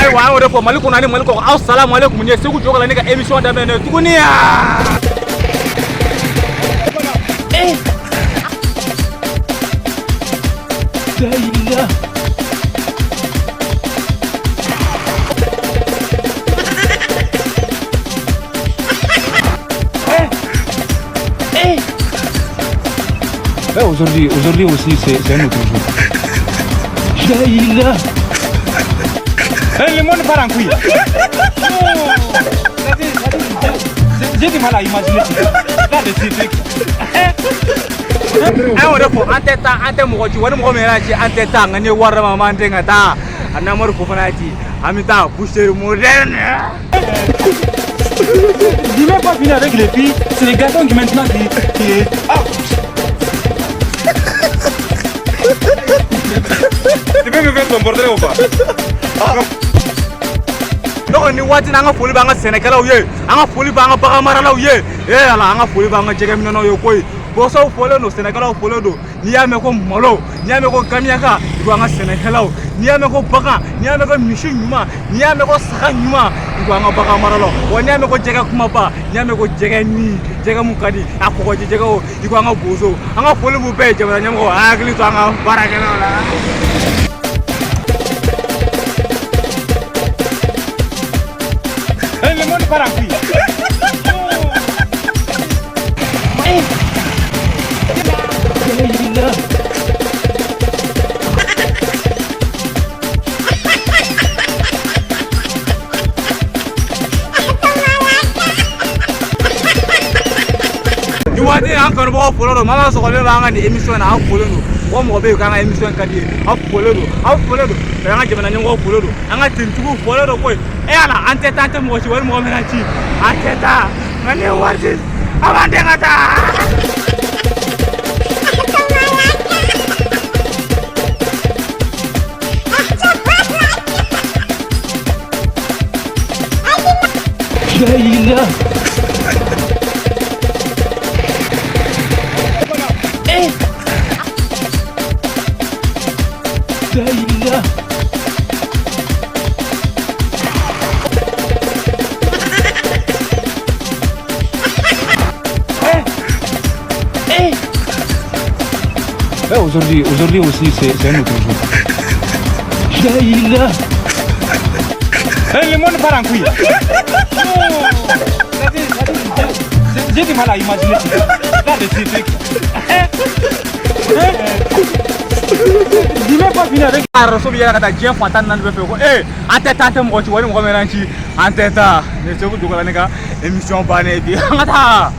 Ayiwa, an y'o de fɔ Mali kɔnɔ ani Mali kɔ. Aw salamu aleykum, ye Segu Jɔkala ne ka émission daminɛ tuguni ya. Eh. La. Eh. Eh. Eh, aujourd'hui, aujourd'hui aussi, c'est un autre jour. La. Eh, le monde part en couille. Non. J'ai du mal à imaginer ça. Là, le truc. An y'o de fɔ, an tɛ taa, an tɛ mɔgɔ ci wa ni mɔgɔ min yɛrɛ y'a ci, an tɛ taa. Nka n'i ye wari d'a ma, an b'an den ka taa. A n'Amadu Fofana y'a ci, an bɛ taa boucherie moderne. J'ai même pas fini avec les filles. C'est les garçons qui maintenant qui. Ah. Tu peux me faire ton portrait ou pas? Donc nin waati in na, an ka foli b'an ka sɛnɛkɛlaw ye, an ka foli b'an ka bagan maralaw ye. Ee ala, an ka foli b'an ka jɛgɛminɛnaw ye koyi. Bɔsɔw fɔlen don, sɛnɛkɛlaw fɔlen don. N'i y'a mɛn ko malo, n'i y'a mɛn ko gamiyaka, i ko an ka sɛnɛkɛlaw. N'i y'a mɛn ko bagan, n'i y'a mɛn ko misi ɲuman, n'i y'a mɛn ko saga ɲuman, i ko an ka bagan maralaw. Wa n'i y'a mɛn ko jɛgɛ kumaba, n'i y'a mɛn ko jɛgɛ ni jɛgɛ mun ka di, a kɔgɔji jɛgɛw, i ko an ka bozow. An ka foli b'u bɛɛ ye. Jamana ɲɛmɔgɔ, a hakili to an ka baarakɛlaw la. Eh, le monde part en couille. Eh. La. Nin waati in, an kanubagaw folen don. Maa sɔgɔlen b'an ka nin émission na, an folen don. Mɔgɔ mɔgɔ bɛ yen k'an ka émission ka di ye, an folen don, an folen don. An ka jamana ɲɛmɔgɔw folen don, an ka tenitigiw folen don koyi. E ala, an tɛ taa, an tɛ mɔgɔ ci wali mɔgɔ min na ci, an tɛ taa. Nka nin waati, an b'an den ka taa. La. Eh. La. Eh. Eh. Eh, aujourd'hui, aujourd'hui aussi, c'est un autre jour. La. Eh, le monde part en couille. Non. J'ai du mal à imaginer ça. Là, le truc. Eh. Eh. J'ai même pas fini avec. A raso bɛ yɛlɛ ka taa diɲɛ fan 14 bɛɛ fɛ ko ee, an tɛ taa, an tɛ mɔgɔ ci wali mɔgɔ min na ci, an tɛ taa. Nin ye Segu Jɔkɔrɔni ka émission bannen ye bi. An ka taa.